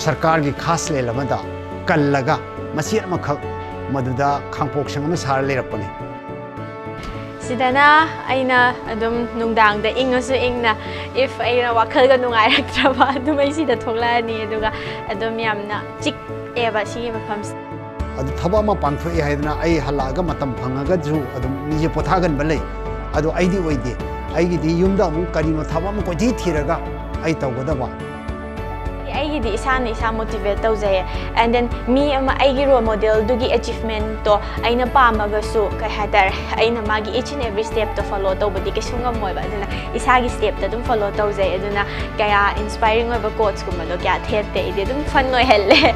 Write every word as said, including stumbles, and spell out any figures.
ꯁꯔꯀꯥꯔꯒꯤ ꯈꯥꯁ ꯂꯦꯟ ꯑꯃꯗ ꯀꯜꯂꯒ ꯃꯆꯦꯠ ꯑꯃꯈꯛ ꯃꯗꯨꯗ ꯈꯥꯡꯄꯣꯛꯁꯪ ꯑꯃ ꯁꯥꯔ ꯂꯩꯔꯛꯄꯅꯤ꯫ ꯁꯤꯗꯅ ꯑꯩꯅ ꯑꯗꯨꯝ ꯅꯨꯡꯗꯥꯡꯗ ꯏꯪꯉꯁꯨ ꯏꯪꯅ, if ꯑꯩꯅ ꯋꯥꯈꯜꯒ ꯅꯨꯡꯉꯥꯏꯔꯛꯇ꯭ꯔꯕ ꯑꯗꯨꯝ ꯑꯩ ꯁꯤꯗ ꯊꯣꯛꯂꯛꯑꯅꯤ, ꯑꯗꯨꯒ ꯑꯗꯨꯝ ꯌꯥꯝꯅ ꯆꯤꯛꯑꯦꯕ ꯁꯤꯒꯤ ꯃꯐꯝꯁꯦ꯫ ꯑꯗꯨ ꯊꯕꯛ ꯑꯃ ꯄꯥꯡꯊꯣꯛꯑꯦ ꯍꯥꯏꯗꯅ ꯑꯩ ꯍꯜꯂꯛꯑꯒ ꯃꯇꯝ ꯐꯪꯉꯒꯁꯨ ꯑꯗꯨꯝ ꯃꯤꯁꯦ ꯄꯣꯊꯥꯒꯟꯕ ꯂꯩ꯫ ꯑꯗꯣ ꯑꯩꯗꯤ ꯑꯣꯏꯗꯦ꯫ ꯑꯩꯒꯤꯗꯤ ꯌꯨꯝꯗ ꯑꯃꯨꯛ ꯀꯔꯤꯅꯣ ꯊꯕꯛ ꯑꯃ ꯀꯣꯏꯊꯤ ꯊꯤꯔꯒ ꯑꯩ ꯇꯧꯒꯗꯕ꯫ ꯑꯩꯒꯤꯗꯤ ꯏꯁꯥꯅ ꯏꯁꯥ motivate ꯇꯧꯖꯩꯌꯦ꯫ And then ꯃꯤ ꯑꯃ, ꯑꯩꯒꯤ role model ꯗꯨꯒꯤ achievement ꯇꯣ ꯑꯩꯅ ꯄꯥꯝꯃꯒꯁꯨ, ꯀꯩ ꯍꯥꯏꯇꯥꯔꯦ, ꯑꯩꯅ ꯃꯥꯒꯤ each and every step to follow ꯇꯧꯕꯗꯤ ꯀꯩꯁꯨ ꯉꯝꯃꯣꯏꯕ꯫ ꯑꯗꯨꯅ ꯏꯁꯥꯒꯤ step ꯇ ꯑꯗꯨꯝ follow ꯇꯧꯖꯩ꯫ ꯑꯗꯨꯅ ꯀꯌꯥ inspiring ꯑꯣꯏꯕ quotes ꯀꯨꯝꯕꯗꯣ ꯀꯌꯥ ꯊꯦꯠꯇꯦ꯫ ꯑꯩꯗꯤ ꯑꯗꯨꯝ fun ꯑꯣꯏꯍꯜꯂꯦ꯫